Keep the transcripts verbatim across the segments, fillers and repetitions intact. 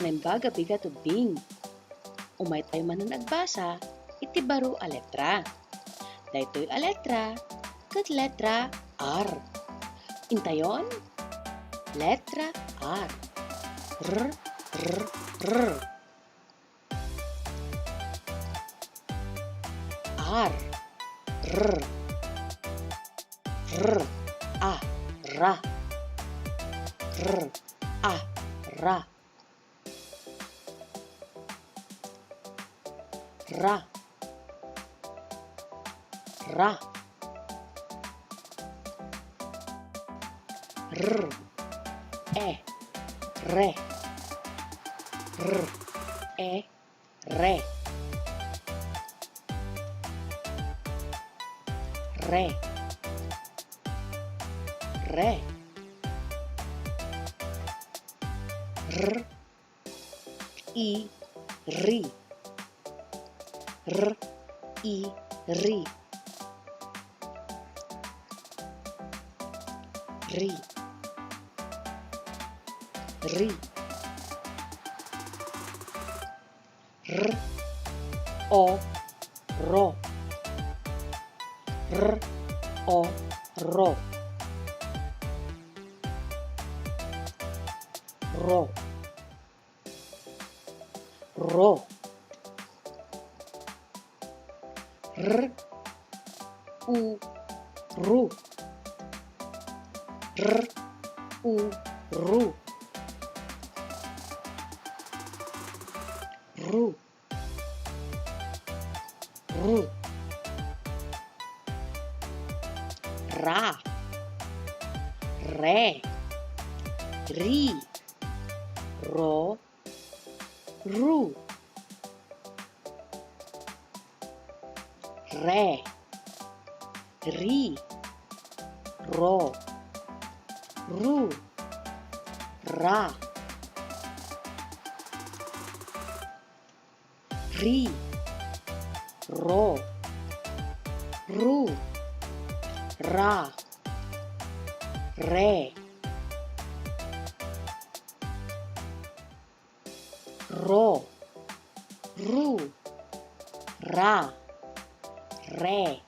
Naimbag a bigat ubbing. Umaytayo manen agbasa iti baro a letra. Daytoy a letra ket letra R. Intayon? Letra R. R, R, R. R, R, R, A, ra. R, A, ra. Ra. Ra. R, e, re. R, e, re. Re. Re. R, i, ri. R, i, ri. Ri. Ri. R, o, ro. R, o, ro. Ro. Ro. R, u, ru. R, u, ru. Ru. Ru. Ra. Re. Ri. Ro. Ru. Re. Ri. Ro. Ru. Ra. Ri. Ro. Ru. Ra. Re. Ro. Ru. Ra. Re.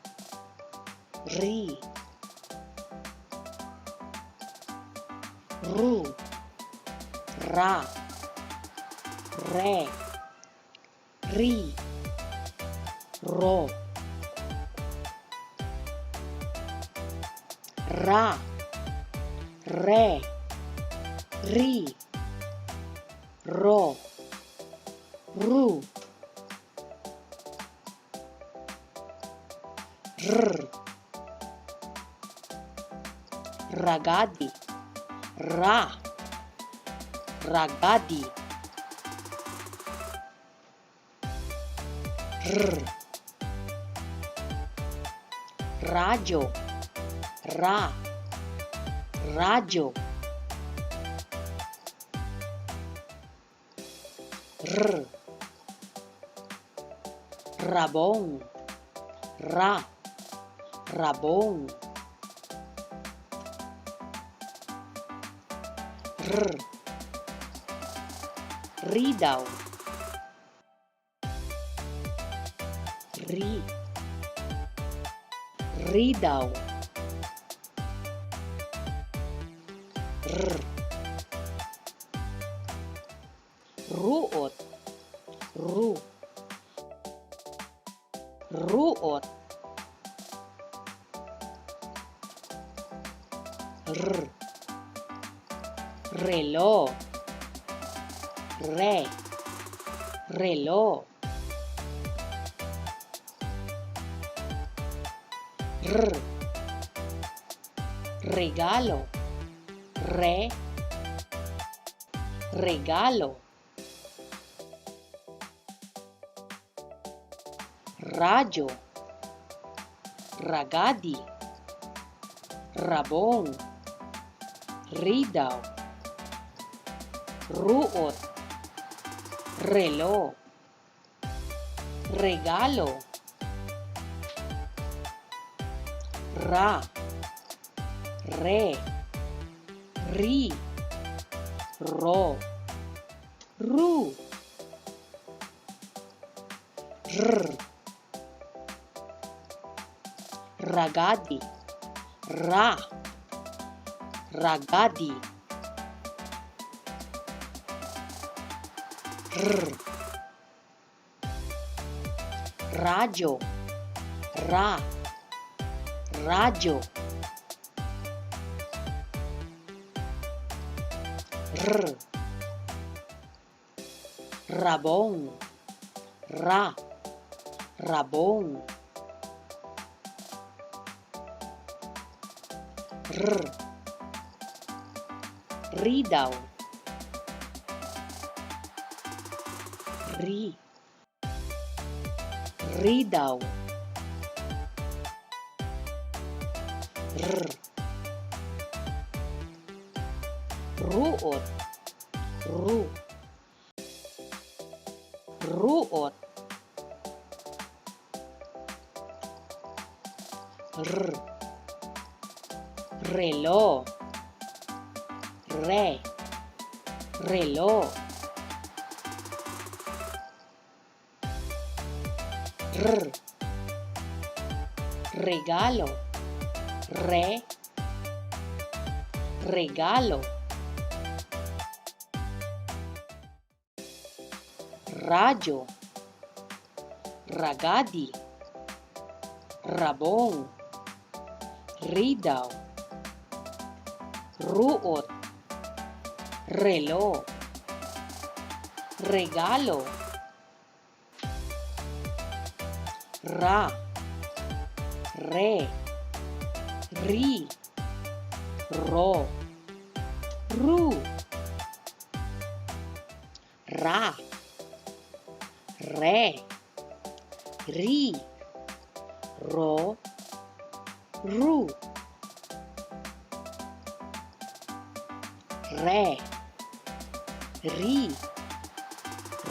Ri. Ru. Ra. Re. Ri. Ro. Ra. Re. Ri. Ro. Ru. R. Ragadi. Ra. Ragadi. R. Radyo. Ra. Radyo. R. Rabong. Ra. Rabong. R. Ridaw. Ri. Ridaw. R. Ruot. Ru. Ruot. R. Relo. Re. Relo. R. Regalo. Re. Regalo. Radyo. Ragadi. Rabong. Ridaw. Ruot. Relo. Regalo. Ra. Re. Ri. Ro. Ru. R. Ragadi. Ra. Ragadi. R. Radyo. Ra. Radyo. R. Rabong. Ra. Rabong. R. Ridaw. Ri. Ridaw. R. Ruot. Ru. Ruot. R. Relo. Re. Relo. R. Regalo. Re. Regalo. Radyo. Ragadi. Rabong. Ridaw. Ruot. Relo. Regalo. Ra. Re. Ri. Ro. Ru. Ra. Re. Ri. Ro. Ru. Re. Ri.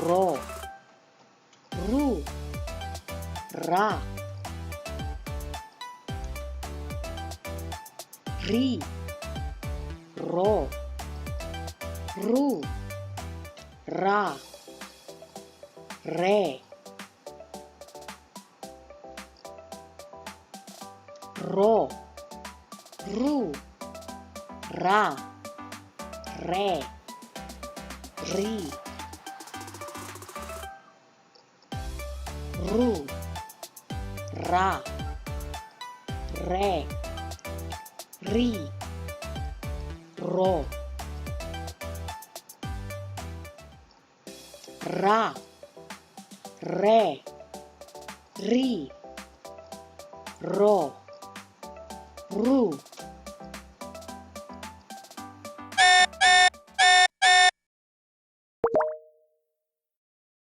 Ro. Ru. Ra. Ri. Ro. Ru. Ra. Re. Ro. Ru. Ra. Re. Ri. Ru. Ra. Re. Ri. Ro. Ra. Re. Ri. Ro. Ru.